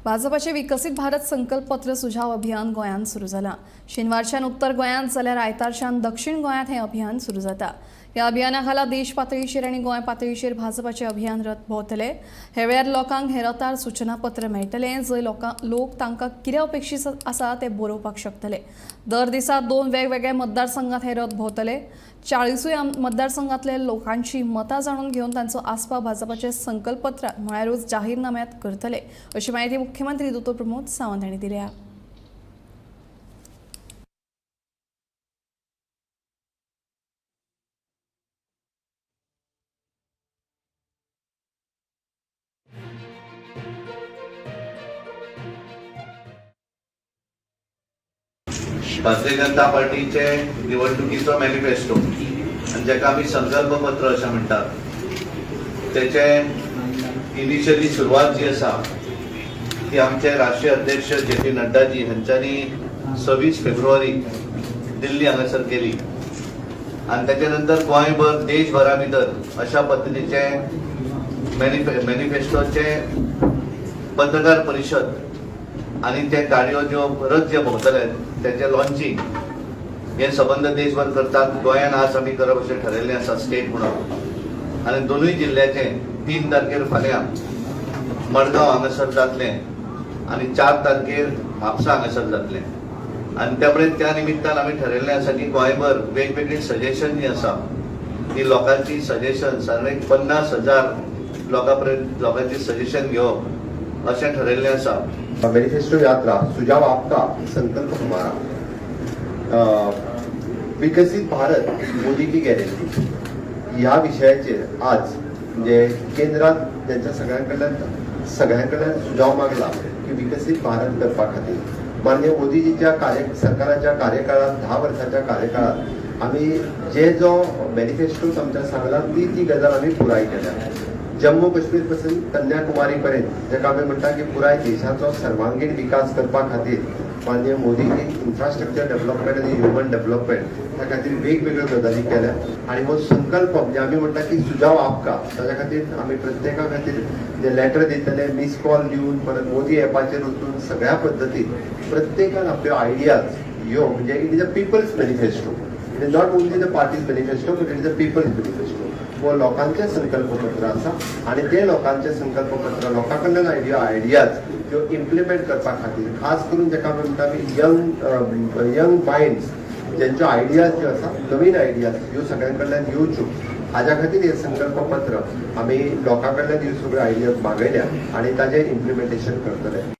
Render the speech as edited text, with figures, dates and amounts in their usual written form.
भाजपाचे विकसीत भारत संकल्प पत्र सुझाव अभियान गोंयांत सुरू जालां. शेनवारच्यान उत्तर गोंयांत जाल्यार आयतारच्यान दक्षिण गोंयांत हें अभियान सुरू जाता. ह्या अभियाना खाला देश पातळीचेर आनी गोंय पातळीचेर भाजपाचे अभियान रथ भोंवतले. हे वेळार लोकांक हे रथार सूचनापत्र मेळटलें, जंय लोक तांकां कितें अपेक्षीत आसा तें बरोवपाक शकतले. दर दिसा 2 वेगवेगळ्या मतदारसंघात हे रथ भोंवतले. 40 मतदारसंघातले लोकांची मतां जाणून घेवन तांचो आस्पाव भाजपाचे संकल्पपत्रांत म्हळ्यारूच जाहीरनाम्यांत करतले, अशी माहिती मुख्यमंत्री दोतोर प्रमोद सावंत हांणी दिल्या. भारतीय जनता पार्टीचे निवडणुकीचो मॅनिफेस्टो आनी जाका आमी संकल्पपत्र अशें म्हणटात तेचे इनिशियली सुरवात जी आसा ती आमचे राष्ट्रीय अध्यक्ष जे पी नड्डाजी हांच्यांनी 26 फेब्रुवारी दिल्ली हांगासर केली आनी तेच्या नंतर गोंयभर देशभरा भितर अशा पद्दतीचे मॅनिफेस्टोचे पत्रकार परिशद आनी ते गाडयो ज्यो रथ जे भोंवतले तेचें लॉन्चिंग हे सबंद देशभर करतात. गोंयान आज आमी करप अशें ठरयल्लें आसा स्टेट म्हणून आनी दोनूय जिल्ल्याचें 3 तारखेर फाल्यां मडगांव हांगासर जातलें आनी 4 तारखेर म्हापसा हांगासर जातलें. आनी त्या मुळे त्या निमित्तान आमी ठरयल्लें आसा की गोंयभर वेगवेगळीं सजेशन जीं आसा ती लोकांची सजेशन सादारण 50,000 लोकां पर्यंत लोकांची सजेशन घेवप अशें ठरयल्लें आसा. मॅनिफेस्टो यात्रा सुझाव आपका संकल्प हमारा, विकसीत भारत मोदी की गॅरंटी ह्या विशयाचेर आज म्हणजे केंद्रात त्यांच्या सगळ्यांकडल्यान सुझाव मागला की विकसीत भारत करपा खातीर माननीय मोदीजीच्या सरकाराच्या कार्यकाळात 10 वर्साच्या कार्यकाळात आमी जे जो मॅनिफेस्टो आमच्या सांगला ती ती गजाल आमी पुराय केल्या. जम्मू काश्मीर पासून कन्याकुमारी पर्यंत जाका आमी म्हणटा की पुराय देशाचो सर्वांगीण विकास करपा खातीर माननीय मोदीजी इन्फ्रास्ट्रक्चर डेव्हलपमेंट आनी ह्युमन डेव्हलपमेंट त्या खातीर वेगवेगळ्यो गजाली केल्या. आनी हो संकल्प म्हणजे आमी म्हणटा की सुझाव आपका, ताच्या खातीर आमी प्रत्येका खातीर जे लॅटर दितले, मिस कॉल दिवन परत मोदी एपाचेर वचून सगळ्या पद्दतीन प्रत्येकान आपल्यो आयडियाज ह्यो म्हणजे it is a people's manifesto, it is not only the party's manifesto but it is a people's manifesto. हो लोकांचें संकल्पपत्र आसा आनी ते लोकांचें संकल्पपत्र लोकां कडल्यान आयडियाज त्यो इम्प्लिमेंट करपा खातीर खास करून जाका आमी म्हणटा आमी यंग मायंड्स ज्यांच्यो आयडियाज ज्यो आसा नवीन आयडियाज ह्यो सगळ्यां कडल्यान येवच्यो हाज्या खातीर हें संकल्पपत्र आमी लोकां कडल्यान ह्यो सगळ्यो आयडियाज मागयल्या आनी ताजें इम्प्लिमेंटेशन करतले.